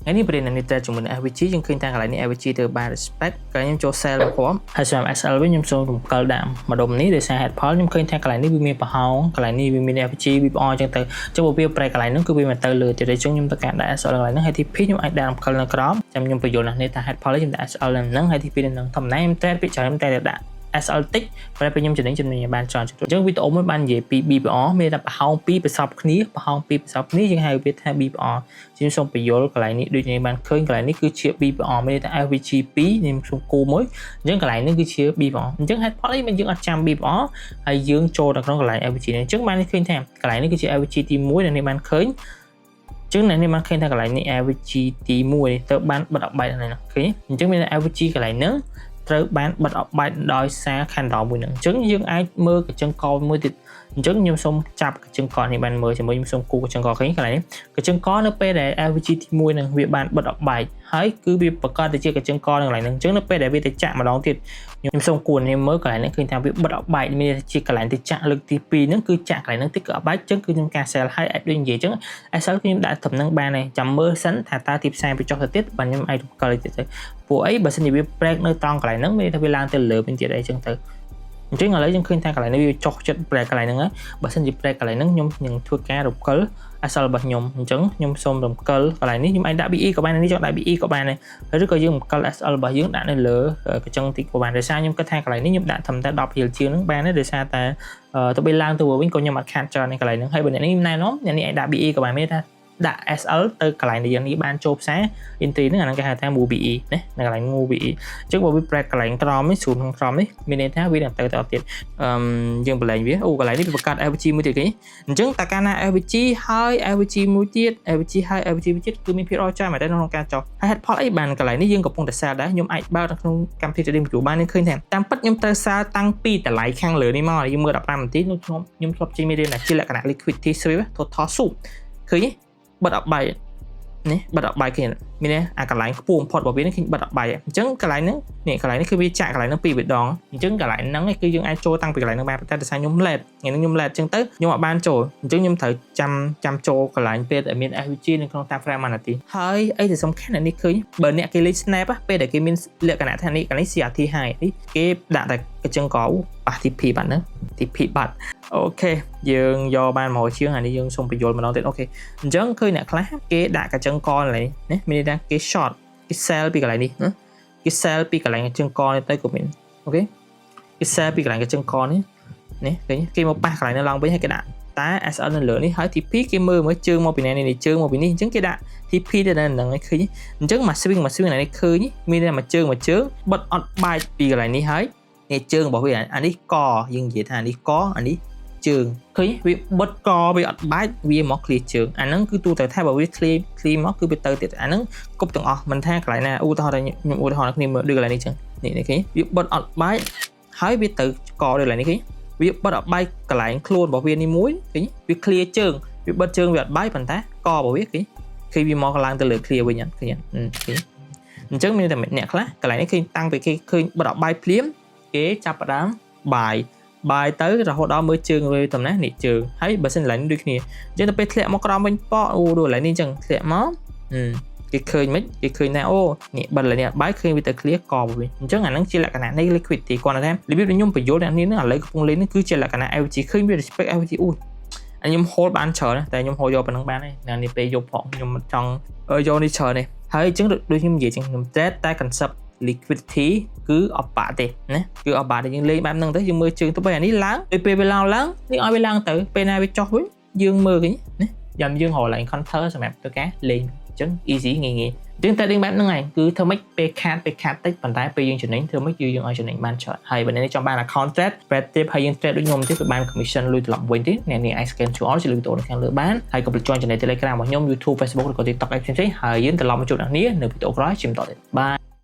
ថ្ងៃនេះប្រេននេះតែជាមួយនឹង FVG យើងឃើញថាកន្លែងនេះ FVG ទៅបាន respect កន្លែងខ្ញុំចូល sell មកព្រមហើយសម្រាប់ SL វិញខ្ញុំសូមរំកិលដាក់ម្ដុំនេះដោយសារ head ផលខ្ញុំឃើញថាកន្លែងនេះវាមានប្រហោងកន្លែងនេះវាមាន FVG វាអញ្ចឹងទៅអញ្ចឹងបើវាប្រែកន្លែងហ្នឹងគឺវាមកទៅលើទៀតអញ្ចឹងខ្ញុំត្រូវការដាក់ SL កន្លែងហ្នឹងហើយ TP ខ្ញុំអាចដាក់រំកិលនៅក្រោមចាំខ្ញុំបញ្យល់ណាស់នេះថា head ផលខ្ញុំដាក់ SL នៅហ្នឹងហើយ TP នៅហ្នឹងធម្មតាខ្ញុំ trade ពីច្រើនតែដាក់ SL តិចតែពេលខ្ញុំចំណេញចំណេញបានច្រើនជាងអញ្ចឹងវីដេអូមួយបាននិយាយពី BPR មានតែប្រហោងពីរប្រសពគ្នាប្រហោងពីរប្រសពគ្នាយើងហៅវាថា BPR ជាងសូមបញ្យល់កន្លែងនេះដូចនេះបានឃើញកន្លែងនេះគឺជា BPR មានន័យថា FVG 2ខ្ញុំសូមគូមួយអញ្ចឹងកន្លែងនេះគឺជា BPR អញ្ចឹងហេតុផលអីមិនយើងអត់ចាំ BPR ហើយយើងចូលទៅក្នុងកន្លែង FVG នេះអញ្ចឹងបានឃើញថាកន្លែងនេះគឺជា FVG ទី1ដែលនេះបានឃើញចឹងអ្នកនេះបានឃើញថាកន្លែងនេះ FVG ទី1ទៅបានបិទអបែកហ្នឹងឃើញអញ្ចឹងមាន FVG កន្លែងហ្នឹងត្រូវបានបិទអបែកដោយសារ candle មួយហ្នឹងអញ្ចឹងយើងអាចមើលកញ្ចឹងកមួយទៀតអញ្ចឹងខ្ញុំសូមចាប់កញ្ចឹងកនេះបានមើលជាមួយខ្ញុំសូមគូកញ្ចឹងកឃើញកន្លែងនេះកញ្ចឹងកនៅពេលដែល FVG ទី1ហ្នឹងវាបានបិទអបែកហើយគឺវាប្រកាសទៅជាកញ្ចឹងកនៅកន្លែងហ្នឹងអញ្ចឹងនៅពេលដែលវាទៅចាក់ម្ដងទៀតខ្ញុំសូមគួរនេះមើលកន្លែងនេះឃើញថាវាបិទអបែកមានជាកន្លែងទៅចាក់លើកទី2ហ្នឹងគឺចាក់កន្លែងហ្នឹងតិចក៏អបែកអញ្ចឹងគឺខ្ញុំការ sell ហើយអាចដូចនិយាយអញ្ចឹង SL គឺខ្ញុំដាក់ត្រឹមហ្នឹងបានហើយចាំមើលសិនថាតើទីផ្សារវាចុះទៅទៀតបាទខ្ញុំអាចរំកិលទៀតទៅពួកអីបើសិនជាវា break នៅត្រង់កន្លែងហ្នឹងមានថាវាឡើងទៅលើវិញទៀតអីចឹងទៅអញ្ចឹងឥឡូវយើងឃើញថាកន្លែងនេះវាចុះចិត្ត break កន្លែងហ្នឹងហើយបើសិនជា break កន្លែងហ្នឹងខ្ញុំនឹងធ្វើការរំកិល SL របស់ខ្ញុំអញ្ចឹងខ្ញុំសូមរំកិលកន្លែងនេះខ្ញុំអាចដាក់ BE ក៏បាននេះចង់ដាក់ BE ក៏បានដែរឬក៏យើងរំកិល SL របស់យើងដាក់នៅលើកញ្ចឹងតិចក៏បានដោយសារខ្ញុំគិតថាកន្លែងនេះខ្ញុំដាក់ត្រឹមតែ10រៀលជាងហ្នឹងបានទេដោយសារតែទៅពេលឡើងទៅវិញក៏ខ្ញុំអត់ខាតច្រើនในកន្លែងហ្នឹងហើយបើអ្នកនេះណែនាំអ្នកនេះអាចដាក់ BE ក៏បានមានថាដាក់ SL ទៅកន្លែងដែលយើងនេះបានចូលផ្សារ entry ហ្នឹងអាហ្នឹងគេហៅថា move BE ណានៅកន្លែង move BE អញ្ចឹងបើវា break កន្លែងក្រោមនេះស្រួលក្នុងក្រោមនេះមានន័យថាវានឹងទៅទៅទៀតអឺយើងប្រឡែងវាអូកន្លែងនេះវាបង្កើត FVG មួយទៀតគេអញ្ចឹងតើកាលណា FVG ហើយ FVG មួយទៀត FVG ហើយ FVG មួយទៀតគឺមានភាគរយច្រើនមែនតើក្នុងការចុះហើយហេតុផលអីបានកន្លែងនេះយើងកំពុងតែ sell ដែរខ្ញុំអាចបើកនៅក្នុងកម្មវិធី trading view បាននេះឃើញថាតាមពិតខ្ញុំត្រូវ sell តាំងពីតម្លៃខាងលើនេះមកយើងមើល15នាទីខ្ញុំខ្ញុំធ្លាប់ចេញមេរៀនដែលជាលក្ខណៈ liquidity sweep total sweep ឃើញទេបិទអបាយនេះបិទអបាយឃើញមានទេអាកន្លែងខ្ពស់បំផុតរបស់វានេះឃើញបិទអបាយអញ្ចឹងកន្លែងហ្នឹងនេះកន្លែងនេះគឺវាចាក់កន្លែងហ្នឹងពីរដងអញ្ចឹងកន្លែងហ្នឹងគឺយើងអាចចូលតាំងពីកន្លែងហ្នឹងបានតែដោយសារខ្ញុំ late ថ្ងៃនេះខ្ញុំ late អញ្ចឹងទៅខ្ញុំអត់បានចូលអញ្ចឹងខ្ញុំត្រូវចាំចាំចូលកន្លែងពេលដែលមាន FVG នៅក្នុង time frame 1នាទីហើយអីដែលសំខាន់នេះឃើញបើអ្នកគេលេង snap ពេលដែលគេមានលក្ខណៈថានេះកន្លែង CRT high នេះគេដាក់តែកញ្ចឹងកប៉ះ TP បាត់ហ្នឹង TP បាត់ OK យើងយកបាន100ជាងអានេះយើងសូមបញ្យល់ម្ដងទៀត OK អញ្ចឹងឃើញអ្នកខ្លះគេដាក់កញ្ចឹងកកន្លែងនេះមានន័យថាគេ short គេ sell ពីកន្លែងនេះណាគេ sell ពីកន្លែងកញ្ចឹងកនេះទៅក៏មាន OK គេ sell ពីកន្លែងកញ្ចឹងកនេះនេះឃើញគេមកប៉ះកន្លែងនេះឡើងវិញហើយគេដាក់តា SL នៅលើនេះហើយ TP គេមើលមើលជើងមកពីណានេះជើងមកពីនេះអញ្ចឹងគេដាក់ TP ទៅនៅហ្នឹងឲ្យឃើញអញ្ចឹងមក swing មក swing នេះឃើញមានតែមួយជើងមួយជើងបិទអត់បែកពីកន្លែងនេះហើយនេះជើងរបស់វាអានេះកយើងនិយាយថាអានេះកអានេះជើងឃើញវាបិទកវាអត់បែកវាមក clear ជើងអាហ្នឹងគឺទូទៅថាបើវា clear clear មកគឺវាទៅទៀតអាហ្នឹងគប់ទាំងអស់មិនថាកន្លែងណាឧទាហរណ៍ខ្ញុំឧទាហរណ៍គ្នាមើលដូចកន្លែងនេះចឹងនេះនេះឃើញវាបិទអត់បែកហើយវាទៅកដូចកន្លែងនេះឃើញវាបិទអត់បែកកន្លែងខ្លួនរបស់វានេះមួយឃើញវា clear ជើងវាបិទជើងវាអត់បែកប៉ុន្តែករបស់វាឃើញឃើញវាមកឡើងទៅលើ clear វិញអត់ឃើញឃើញអញ្ចឹងមានតែអ្នកខ្លះកន្លែងនេះឃើញតាំងពីគេឃើញបិទអត់បែកភ្លាមគេចាប់ផ្ដើមបាយបាយទៅរហូតដល់មើលជើងវាតំណានេះជើងហើយបើសិនកន្លែងនេះដូចគ្នាអញ្ចឹងទៅពេលធ្លាក់មកក្រោមវិញប៉អូដូចកន្លែងនេះអញ្ចឹងធ្លាក់មកគេឃើញមិនគេឃើញថាអូនេះបិទកន្លែងនេះអត់បាយឃើញវាទៅ clear កវិញអញ្ចឹងអាហ្នឹងជាលក្ខណៈនៃ liquidity គាត់ថារបៀបដែលខ្ញុំបញ្យល់អ្នកនេះហ្នឹងឥឡូវកំពុងលេងនេះគឺជាលក្ខណៈ FVG ឃើញវា respect FVG អូយខ្ញុំ hold បានច្រើនតែខ្ញុំ hold យកប៉ុណ្ណឹងបានហើយនៅនេះពេលយប់ផងខ្ញុំមិនចង់យកនេះច្រើនទេហើយអញ្ចឹងដូចខ្ញុំនិយាយអញ្ចឹងខ្ញុំ trade តែ concept liquidity គឺអត់បាក់ទេណាគឺអត់បាក់ទេយើងលេងបែបហ្នឹងទៅយើងមើលជើងទៅបីអានេះឡើងពេលពេលវាឡើងឡើងនេះឲ្យវាឡើងទៅពេលណាវាចុះវិញយើងមើលឃើញណាយ៉ាំយើងរកឡើង counter សម្រាប់ទៅការលេងអញ្ចឹង easy ងាយងាយអញ្ចឹងតែលេងបែបហ្នឹងឯងគឺធ្វើម៉េចពេលខាតពេលខាតតិចប៉ុន្តែពេលយើងចំណេញធ្វើម៉េចគឺយើងឲ្យចំណេញបានច្រើនហើយបើអ្នកនេះចង់បាន account trade spread ទៀតហើយយើង trade ដូចខ្ញុំទៀតគឺបាន commission លុយត្រឡប់វិញទេអ្នកនេះអាច scan QR ជាលុយវីដេអូនៅខាងលើបានហើយកុំភ្លេច join channel Telegram របស់ខ្ញុំ YouTube, Facebook ឬក៏ TikTok អីផ្សេងៗហើយយើងត្រឡប់មកជួបអ្នកនេះនៅវីដេអូក្រោយជាបន្តទៀត bye.